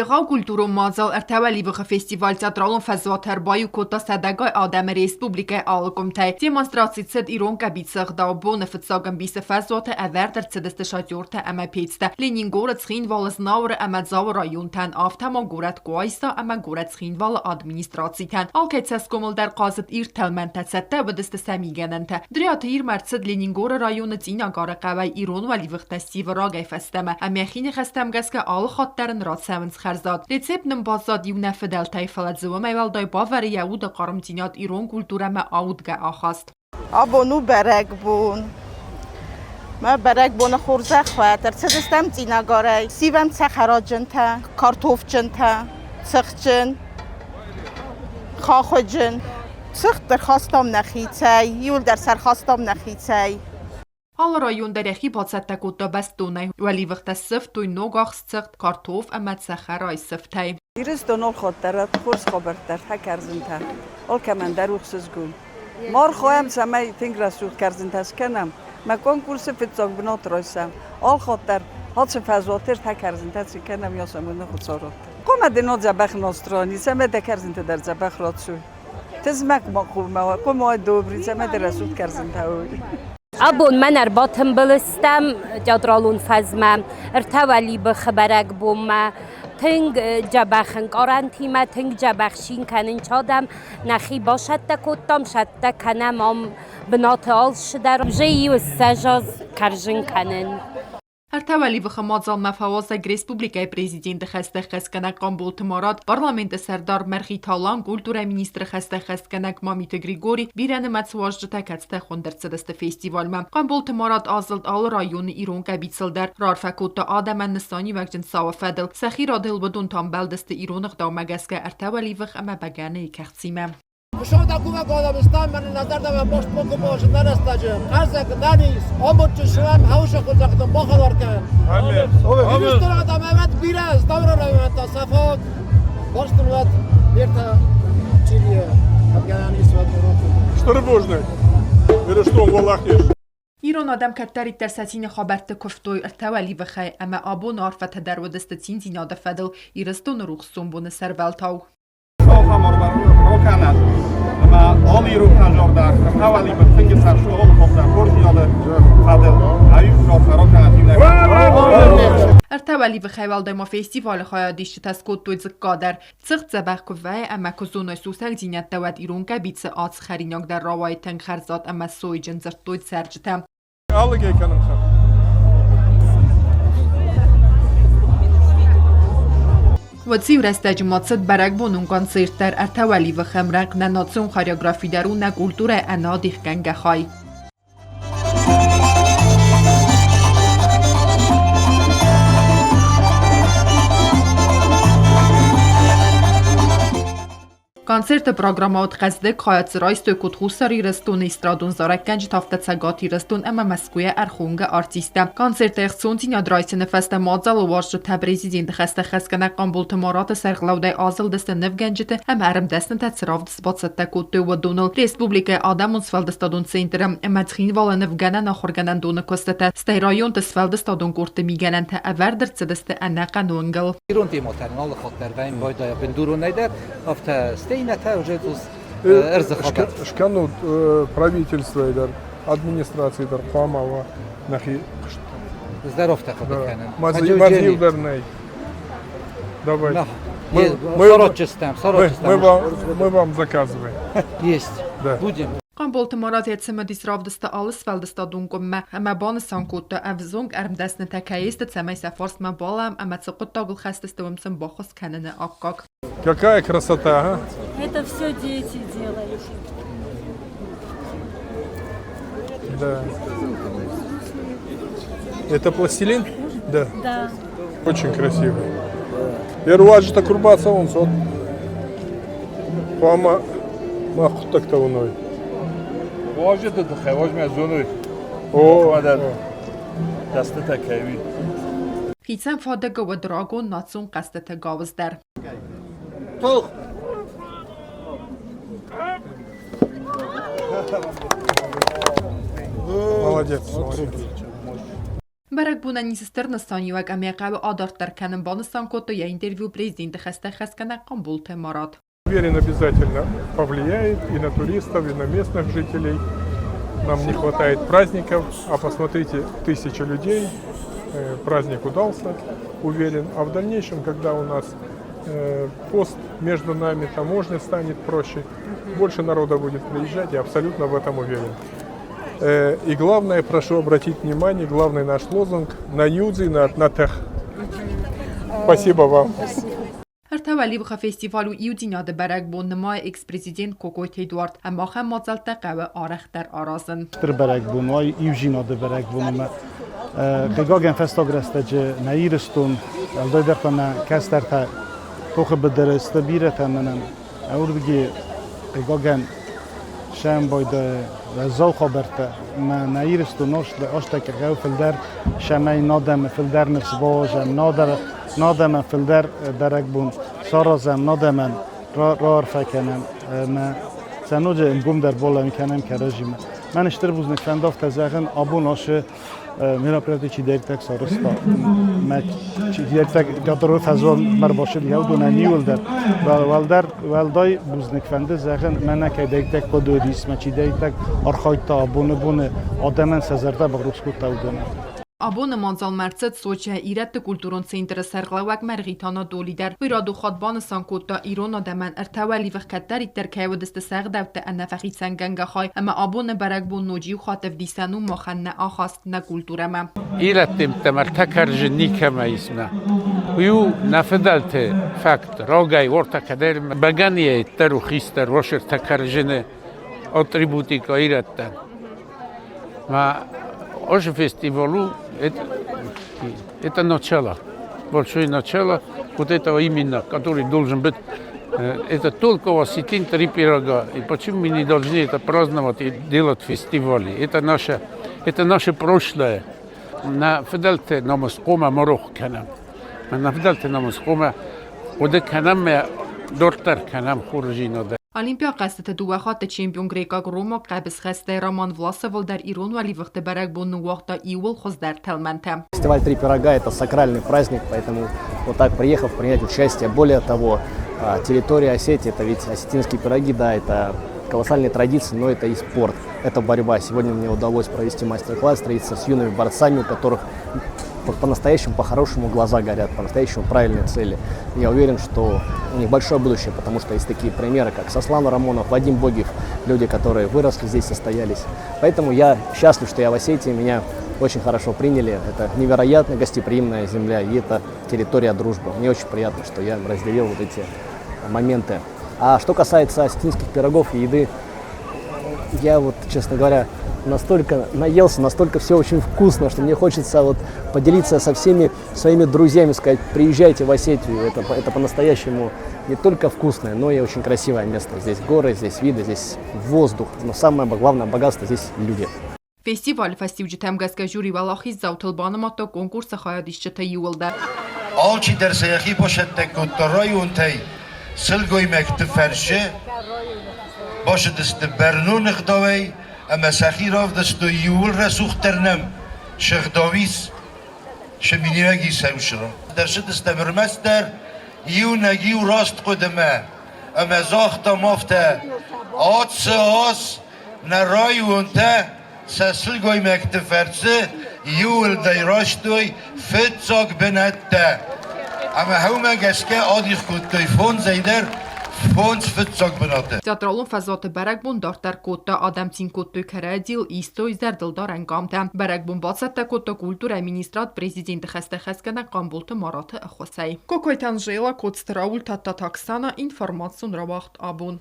Егъау культурон мадзал ӕртӕ уӕливыхы фестиваль театралон фӕзуат ӕрбаиу кодта сӕдӕгай адӕмы республикӕйы алы къуымтӕй. Демонстраци цыд ирон къӕбицы ӕгъдау. Боны фыццаг ӕмбисы фӕзуаты ӕвӕрд ӕрцыдысты шатертӕ ӕмӕ пецтӕ. Ленингоры, Цхинвалы, Знауыры ӕмӕ Дзауы районтӕн, афтӕ ма горӕт Къуайса ӕмӕ горӕт Цхинвалы администрацитӕн. Алкӕй цӕсгомыл дӕр хъазыд ирд тӕлмӕнтӕ, цӕттӕ уыдысты сӕ мигӕнӕнтӕ. Дриаты Ирмӕ ӕрцыд Ленингоры районы Цъинагары хъӕуӕй ирон уӕливыхтӕ ссивы рагӕй фӕстӕмӕ ӕмӕ хи ныхӕстӕм гӕсгӕ алы хатт дӕр ын рацӕуынц хӕрзад. Рецепт нын баззад иу нӕ фыдӕлтӕй, фӕлӕ дзы уымӕй уӕлдай бавӕры йӕ уды хъармдзинад ирон культурӕмӕ аудгӕ ахаст. Абон у бӕрӕгбон. Мӕ бӕрӕгбоны хорзӕх уӕд. Ӕрцыдыстӕм Цъинагарӕй. Сивӕм цӕхӕраджынтӕ, картофджынтӕ, цыхтджын, хахуыджын. Цыхт ӕрхастам нӕхицӕй, иуылдӕр сӕ ӕрхастам нӕхицӕй. Алы район дӕр йӕхи бацӕттӕ кодта бӕстонӕй. Уӕливыхтӕ ссывтой ногахст цыхт, картоф ӕмӕ цӕхӕрайы сыфтӕй. Ирыстон алхатт хорз хабӕрттӕ, кӕрдзынтӕ. Алкӕмӕн дӕр у ӕхсызгон. Мархайӕм, цӕмӕй тынг рӕсугъд кӕрдзынтӕ скӕнӕм. Мӕ конкурсы фыццаг бынат райсӕм. Алхатт дӕр ацы фӕзуаты ӕртӕ кӕрдзынтӕ цы кӕнӕм, Ясамоны Хуыцау радта. Хъуамӕ дын дзӕбӕх настроени, цӕмӕй дӕ кӕрдзынтӕ дӕр дзӕбӕх рацуй. Тызмӕг ма хъуамӕ уа, хъуамӕ уа добрый, цӕмӕй дӕ рӕсугъд кӕрдзынтӕ уой. Абон мӕн ӕрбатымбыл стӕм театралон фӕзмӕ ӕртӕ уӕлибыхы бӕрӕгбонмӕ. Тынг дзӕбӕх ӕнкъарӕнтимӕ, тынг дзӕбӕх цин кӕнын адӕм. Нӕхи басӕттӕ кодтам, сӕттӕ кӕнӕм ам бынаты алцыдӕр. Уже иу ссӕдз аз кӕрзын кӕнын. Ӕртӕ уӕливыхы мадзалмӕ фӕуазӕг республикӕйы президенты хӕстӕ хӕсгӕнӕг Хъамболты Марат, парламенты сӕрдар Мӕргъиты Алан, культурӕйы министры хӕстӕ хӕсгӕнӕг Мамиты Григори, бирӕнымӕц уазджытӕ, кӕцытӕ хуынд ӕрцыдысты фестивальмӕ. Хъамболты Марат азылд алы районы ирон къӕбицыл дӕр, раарфӕ кодта адӕмӕн нысаниуӕгджын цауы фӕдыл. Сӕхи радыл уыдон та ӕмбӕлдысты ирон ӕгъдаумӕ гӕсгӕ ӕртӕ уӕливых ӕмӕ бӕгӕныйы кӕхцимӕ. Шода кувӕг адӕм стан мӕнӕ нӕ зӕрдӕмӕ баст покупалысы нӕ рӕстӕджы. Хӕрзаг нӕниз, амондджын суӕм, хӕусы хуызӕгтын бахӕлар кӕн. Ирыстоны адӕм ӕвӕд бирӕ Знауыры районӕн сӕ фаг баст уӕд не ртӕ чъирийы кӕдгӕнӕн ис уӕд Стыр бузныг! Ирыстон уӕлахиз! Ирон адӕм кӕддӕриддӕр сӕ цины хабӕртты куывтой ӕртӕ уӕливыхӕй ӕмӕ абоны арфӕтӕ дӕр уыдысты циндзинады фӕдыл Ирыстоны рухс сомбоны сӕрвӕлтау. Роканат ӕмӕ алы ирон зӕрдӕ ӕртӕуӕлимӕ тынг цард Олховтӕ хорздзинады фӕдыл аив роканат иунӕг. Ӕртӕ уӕливыхӕй уӕлдай ма фестивалы хайадисджытӕ скодтой дзыкка дӕр. Цыхт дзӕбӕх куы вӕййы ӕмӕ куы зоной сусӕгдзинӕдтӕ, уӕд ирон къӕбицы ацы хӕринаг дӕр рауайы тынг хӕрзад ӕмӕ сойджын, дзырдтой цӕрджытӕ. Алыгӕй кӕнын хъӕуы. Уӕд-иу рӕстӕджы ма цыд бӕрӕгбонон концерт дӕр ӕртӕ уӕливых ӕмрӕнхъ нӕ национ хореографи дӕр у нӕ культурӕйы ӕнӕадихгӕнгӕ хай. Концерты программӕ уыд хъӕздыг, хайад дзы райстой куыд Хуссар Ирыстоны эстрадон зарӕггӕнджытӕ, афтӕ Цӕгат Ирыстон ӕмӕ Мӕскуыйӕ ӕрхонгӕ артисттӕ. Концерты ӕхцондзинад райсыны фӕстӕ мадзалы уазджытӕ президенты хӕстӕ хӕсгӕнӕг Хъамболты Мараты сӕргълӕудӕй азылдысты нывгӕнджыты ӕмӕ ӕрмдӕснытӕ цы равдыст бацӕттӕ кодтой, уыдоныл. Республикӕйы адӕмон сфӕлдыстадон центры ӕмӕ Цхинвалы нывгӕнӕн ахуыргӕнӕндоны куыстытӕ, стӕй районты сфӕлдыстадон къордты мигӕнӕнтӕ ӕвӕрд ӕрцыдысты ӕнӕхъӕн уынгыл. Ирон тематӕн алы хатт дӕр вӕййын байдайа бындуронӕй дӕр, афтӕ стӕй иннӕтӕ уже цъус ӕрдзы хабар. Скӕнут правительствойы дӕр, администрацийы дӕр хъуамӕ уа нӕхи куыст. Здоровтӕ хъуыды кӕнын. Мазил дӕр нӕй. Давай. Мы, сорочистам, сорочистам. Мы вам заказываем. Есть. Да. Будем. Хъамболты Марат йӕ цымыдис равдыста алы сфӕлдыстадон къуыммӕ ӕмӕ банысан кодта, ӕвзонг ӕрмдӕснытӕ кӕй сты, цӕмӕй сӕ фарсмӕ балӕм ӕмӕ цы хъуыддагыл хӕст сты, уым сын баххуыс кӕныны аккаг. Какая красота, а? Это все дети делают. Да. Это пластилин? Да. Да. Очень красивый. Еруаджы курбаца он сот. Хъуамӕ мӕ хъуыддӕгтӕ уыной. Уазджыты тыххӕй уазмӕ зоной. О, дӕснытӕ кӕй уи. Хицӕн фадыгы уыд рагон национ хъӕзтыты гауыз дӕр. Тох! Молодец, молодец. Бӕрӕгбонӕн ис стыр нысаниуӕг ӕмӕ хъӕуы адарддӕр кӕнын, банысан кодта йӕ интервью президенты хӕстӕ хӕсгӕнӕг Хъамболты Марат. Уверен, обязательно повлияет и на туристов, и на местных жителей. Нам не хватает праздников, а посмотрите, тысячи людей, праздник удался, уверен. А в дальнейшем, когда у нас пост между нами, таможня станет проще, больше народа будет приезжать, я абсолютно в этом уверен. И главное, прошу обратить внимание, главный наш лозунг на юдзи, на тех. Спасибо вам. Ӕртӕ уӕливыхы фестиваль у иудзинады бӕрӕгбон, нымайы экс-президент Кокойты Эдуард, ӕмӕ ахӕм мадзӕлттӕ хъӕуы арӕхдӕр аразын. Стыр бӕрӕгбон у, иудзинады бӕрӕгбон ӕмӕ хъыгагӕн фӕстаг рӕстӕджы нӕ Ирыстон, уӕлдайдӕр та нӕ кӕстӕртӕ тохы быдыры сты бирӕтӕ мӕнӕн уырдыги хъыгагӕн сӕм байдайы уӕззау хабӕрттӕ ӕмӕ нӕ Ирыстон азтӕккӕ хъӕуы фылдӕр сӕмӕй надӕмы фылдӕр ныфс бауадзӕм, надӕмӕн фылдӕр бӕрӕгбон саразӕм, надӕмӕн раарфӕ кӕнӕм ӕмӕ сӕ ноджы ӕнгомдӕр балӕм кӕнӕм кӕрӕдзимӕ. Мӕн стыр бузныг фӕнды афтӕ зӕгъын, абон ацы мероприятие чидӕриддӕр сарӕзта, мӕ чидӕриддӕр театры фӕзуан мӕ рбацыд уыдонӕн иууылдӕр. Уӕлдӕр уӕлдай бузныг фӕнды зӕгъын, мӕнӕ кӕйдӕриддӕр код уыдис, мӕ чидӕриддӕр архайдта абоны боны адӕмӕн сӕ зӕрдӕ барухс кодта уыдонӕн. Абоны мадзалмӕ ӕрцыд Сочӕйы ирӕтты культурон центры сӕргълӕууӕг Мӕргъиты Анатоли дӕр. Уый радухат банысан кодта, ирон адӕмӕн ӕртӕ уӕливых кӕддӕриддӕр кӕй уыдысты сӕ ӕгъдӕуттӕ ӕнӕфӕхицӕнгӕнгӕ хай ӕмӕ абоны бӕрӕгбон ноджы иу хатт ӕвдисӕн у махӕн нӕ ахаст нӕ культурӕмӕ. Ирӕттимттӕм ӕртӕ кӕрзы никӕмӕ ис нӕ. Уый у нӕ фыдӕлты факт. Рогӕй ортӕ кӕдӕр бӕгӕныйӕ дӕр у хистӕр ӕртӕ кӕрзыны атрибутикӕ ирӕттӕн. Ма оши фестивалу это начало, большое начало вот этого именно, который должен быть. Это только у осетин три пирога. И почему мы не должны это праздновать и делать фестивали? Это наше прошлое. Нӕ фыдӕлты намыс хъуамӕ ма рох кӕнӕм. Нӕ фыдӕлты намыс хъуамӕ хъуыды кӕнӕм ӕмӕ дарддӕр кӕнӕм хорздзинадӕй. Олимпиаг хъӕзтыты дыууӕ хатты чемпион грекъаг-ромаг хъӕбысхӕстӕй Роман Власовыл дӕр ирон уӕливыхты бӕрӕгбон ныууагъта иууыл хуыздӕр тӕлмӕнтӕ. Фестиваль «Три пирога» – это сакральный праздник, поэтому вот так приехав, принять участие. Более того, территория Осетии – это ведь осетинские пироги, да, это колоссальные традиции, но это и спорт, это борьба. Сегодня мне удалось провести мастер-класс, встретиться с юными борцами, у которых по-настоящему, по-хорошему глаза горят, по-настоящему правильные цели. Я уверен, что у них большое будущее, потому что есть такие примеры, как Сослан Рамонов, Вадим Богиев, люди, которые выросли здесь, состоялись. Поэтому я счастлив, что я в Осетии, меня очень хорошо приняли. Это невероятно гостеприимная земля, и это территория дружбы. Мне очень приятно, что я разделил вот эти моменты. А что касается осетинских пирогов и еды, я вот, честно говоря, настолько наелся, настолько все очень вкусно, что мне хочется вот поделиться со всеми своими друзьями, сказать, приезжайте в Осетию, это по-настоящему не только вкусное, но и очень красивое место. Здесь горы, здесь виды, здесь воздух, но самое главное богатство здесь люди. Фестивалы фӕстиуджытӕм гӕсгӕ жюри уӕлахиздзаутыл банымадта конкурсы хайадисджыты иууылдӕр. Алчидӕр сӕ йӕхи басӕттӕ кодта районтӕй сылгоймӕгты фӕрсы, бацыдысты бӕрнон ӕгъдауӕй ӕмӕ сӕхи равдыстой иууыл рӕсугъддӕр нӕм сыгъдауис шы миниуӕг ис ӕвсыры. Ӕрцыдыстӕм ӕрмӕстдӕр иунӕг иу раст хъуыдымӕ ӕмӕ загътам афтӕ, ацы аз нӕ районтӕ сӕ сылгоймӕгты фӕрцы иууылдӕр райстой фыццаг бынӕттӕ. Ӕмӕ уымӕ гӕсгӕ адих кодтой фондзӕй дӕр фондз фыццаг бынаты. Театралон фӕзуаты бӕрӕгбон дарддӕр кодта, адӕм цин кодтой кӕрӕдзийыл, истой зӕрдылдарӕн къамтӕ. Бӕрӕгбон бацӕттӕ кодта культурӕйы министрад президенты хӕстӕ хӕсгӕнӕг Хъамболты Мараты ӕххуысӕй. Кокойты Анжела, Коцты Рауль, Тадтаты Оксана, информацион рауагъд абон.